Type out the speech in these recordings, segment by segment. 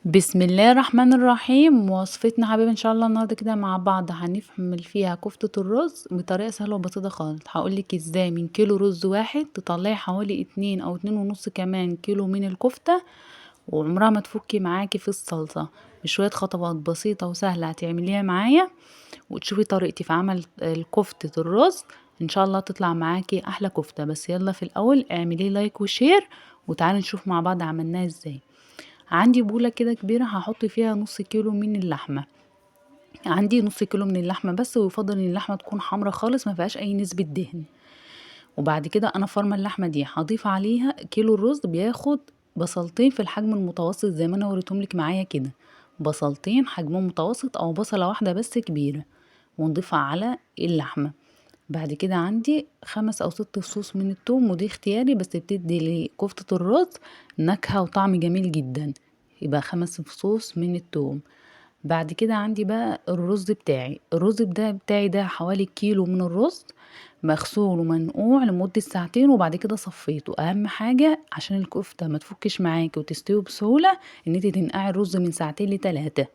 بسم الله الرحمن الرحيم. وصفتنا حبايبي ان شاء الله النهارده كده مع بعض هنعمل فيها كفتة الرز بطريقة سهلة وبسيطة خالص. هقولك ازاي من كيلو رز واحد تطلعي حوالي 2 او اتنين ونص كمان كيلو من الكفتة، وعمرها ما تفكي معاكي في الصلصة، بشوية خطوات بسيطة وسهلة هتعمليها معايا وتشوفي طريقتي في عمل كفتة الرز، ان شاء الله تطلع معاكي احلى كفتة. بس يلا في الاول اعملي like و share وتعالي نشوف مع بعض عملناها ازاي. عندي بولة كده كبيرة هحط فيها نص كيلو من اللحمة، عندي نص كيلو من اللحمة بس، ويفضل ان اللحمة تكون حمرا خالص ما فيهاش اي نسبة دهن. وبعد كده انا فرمة اللحمة دي هضيف عليها كيلو الرز، بياخد بصلتين في الحجم المتوسط زي ما انا وريتهم لك معايا كده، بصلتين حجمهم متوسط او بصلة واحدة بس كبيرة، ونضيفها على اللحمة. بعد كده عندي 5 او 6 فصوص من التوم، ودي اختياري بس بتدي لكفتة الرز نكهة وطعم جميل جدا، يبقى 5 فصوص من التوم. بعد كده عندي بقى الرز بتاعي، الرز بتاعي ده حوالي كيلو من الرز مغسول ومنقوع لمدة ساعتين، وبعد كده صفيته. اهم حاجة عشان الكفتة ما تفكش معاكي وتستوي بسهولة ان انت تنقعي الرز من ساعتين لتلاتة،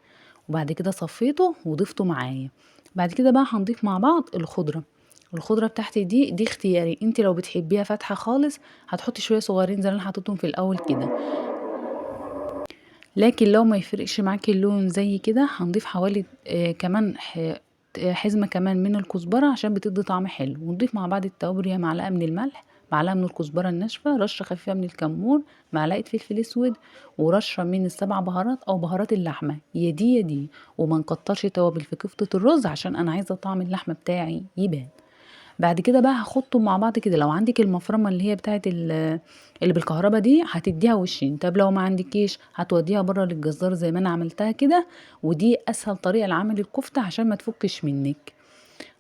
وبعد كده صفيته وضفته معايا. بعد كده بقى هنضيف مع بعض الخضرة. الخضرة بتاعتي دي اختياري، انت لو بتحبيها فاتحة خالص هتحطي شوية صغيرين زي اللي انا حطيتهم في الاول كده، لكن لو ما يفرقش معاكي اللون زي كده هنضيف حوالي كمان حزمة كمان من الكزبرة عشان بتدي طعم حلو. ونضيف مع بعض التوابل، هي معلقة من الملح، معلقة من الكزبرة الناشفة، رشة خفيفة من الكمون، معلقة فلفل اسود، ورشة من ال7 بهارات او بهارات اللحمة، يا دي يا دي. وما نكترش توابل في كفتة الرز عشان انا عايزة طعم اللحمة بتاعي يبان. بعد كده بقى هحطهم مع بعض كده. لو عندك المفرمة اللي هي بتاعت اللي بالكهرباء دي هتديها وشين، طب لو ما عندكيش هتوديها بره للجزار زي ما انا عملتها كده، ودي اسهل طريقة لعمل الكفتة عشان ما تفكش منك.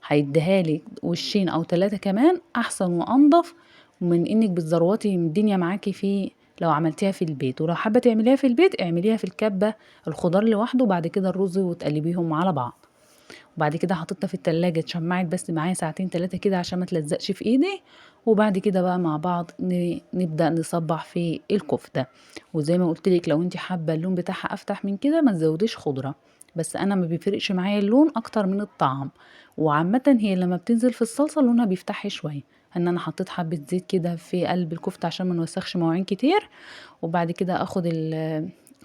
هيديها لك وشين او 3 كمان، احسن وانضف من انك بتزروطي الدنيا معاكي في لو عملتيها في البيت. ولو حابة تعمليها في البيت اعمليها في الكبة، الخضار لوحده وبعد كده الرز وتقلبيهم على بعض. وبعد كده حطيتها في التلاجة اتشمعت بس معايا ساعتين 3 كده عشان ما تلزقش في ايدي. وبعد كده بقى مع بعض نبدأ نصبح في الكفتة. وزي ما قلت لك لو انت حابة اللون بتاعها افتح من كده ما تزوديش خضرة، بس انا ما بيفرقش معايا اللون اكتر من الطعم. وعامة هي لما بتنزل في الصلصة لونها بيفتح شوية. ان انا حطيت حبة زيت كده في قلب الكفتة عشان ما نوسخش مواعين كتير. وبعد كده اخد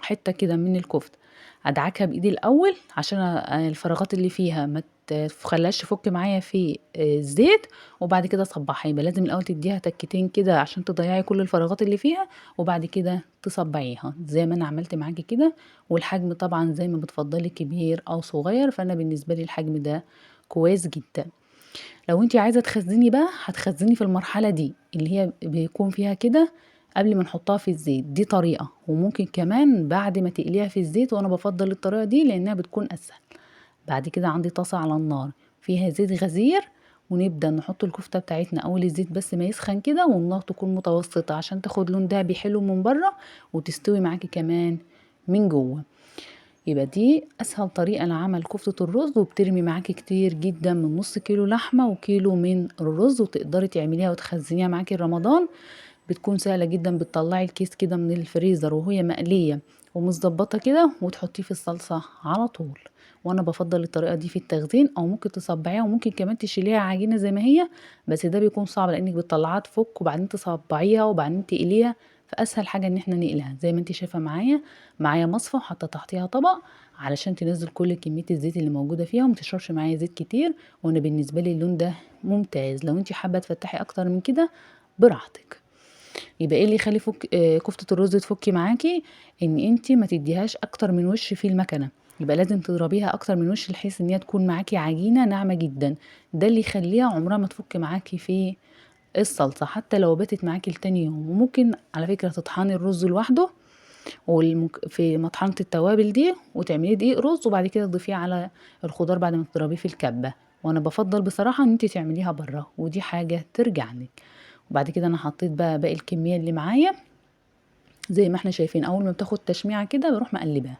حتة كده من الكفتة ادعكها بايدي الاول عشان الفراغات اللي فيها ما تخليهاش تفك معايا في الزيت، وبعد كده اصبعها. يبقى لازم الاول تديها تكتين كده عشان تضيعي كل الفراغات اللي فيها، وبعد كده تصبعيها زي ما انا عملت معاكي كده. والحجم طبعا زي ما بتفضلي كبير او صغير، فانا بالنسبه لي الحجم ده كويس جدا. لو انتي عايزه تخزني بقى هتخزني في المرحله دي اللي هي بيكون فيها كده قبل ما نحطها في الزيت، دي طريقة. وممكن كمان بعد ما تقليها في الزيت، وانا بفضل الطريقة دي لانها بتكون اسهل. بعد كده عندي طاسة على النار فيها زيت غزير، ونبدأ نحط الكفتة بتاعتنا اول الزيت بس ما يسخن كده، والنار تكون متوسطة عشان تاخد لون دهبي حلو من بره وتستوي معاكي كمان من جوه. يبقى دي اسهل طريقة لعمل كفتة الرز، وبترمي معاكي كتير جدا من نص كيلو لحمة وكيلو من الرز، وتقدري تعمليها وتخزنيها معاكي رمضان. بتكون سهلة جدا، بتطلعي الكيس كده من الفريزر وهي مقلية ومتظبطة كده وتحطيه في الصلصة على طول. وانا بفضل الطريقة دي في التخزين، او ممكن تصبعيها وممكن كمان تشيليها عجينة زي ما هي، بس ده بيكون صعب لانك بتطلعيها تفك وبعدين تصبعيها وبعدين تقليها، فاسهل حاجة ان احنا نقلها زي ما انت شايفة معايا. معايا مصفى وحاطة تحتيها طبق علشان تنزل كل كمية الزيت اللي موجودة فيها وما تشربش معايا زيت كتير. وانا بالنسبة لي اللون ده ممتاز، لو انت حابة تفتحي اكتر من كده براحتك. يبقى ايه اللي يخلي كفتة الرز تفكي معاكي؟ ان انتي ما تديهاش اكتر من وش في المكنة، يبقى لازم تضربيها اكتر من وش بحيث ان هي تكون معاكي عجينة ناعمة جدا، ده اللي يخليها عمرها ما تفك معاكي في الصلصة حتى لو باتت معاكي لتاني يوم. وممكن على فكرة تطحني الرز لوحده في مطحنة التوابل دي وتعمليه دقيق رز، وبعد كده تضيفيه على الخضار بعد ما تضربيه في الكبة. وانا بفضل بصراحة ان انتي تعمليها بره، ودي حاجة ترجع لك. وبعد كده انا حطيت بقى باقي الكمية اللي معايا زي ما احنا شايفين، اول ما بتاخد تشميعة كده بروح مقلبها.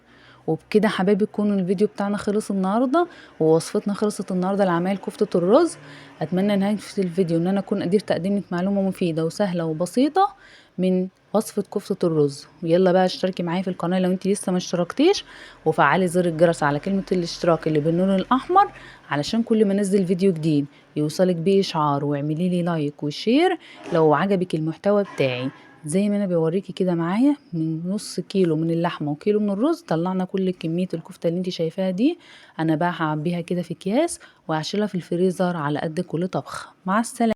وبكده حبايبي يكون الفيديو بتاعنا خلص النهارده، ووصفتنا خلصت النهارده لعمايل كفتة الرز. اتمنى نهاية الفيديو ان انا اكون قدرت اقدم لك معلومة مفيدة وسهلة وبسيطة من وصفة كفتة الرز. ويلا بقى اشتركي معايا في القناة لو انت لسه ما اشتركتيش، وفعلي زر الجرس على كلمة الاشتراك اللي باللون الاحمر علشان كل ما انزل فيديو جديد يوصلك بيه اشعار، واعملي لي like و share لو عجبك المحتوى بتاعي. زي ما انا بوريكي كده معايا من نص كيلو من اللحمة وكيلو من الرز طلعنا كل كمية الكفتة اللي انت شايفاها دي. انا بقى هعبيها كده في اكياس وهشيلها في الفريزر على قد كل طبخه. مع السلامة.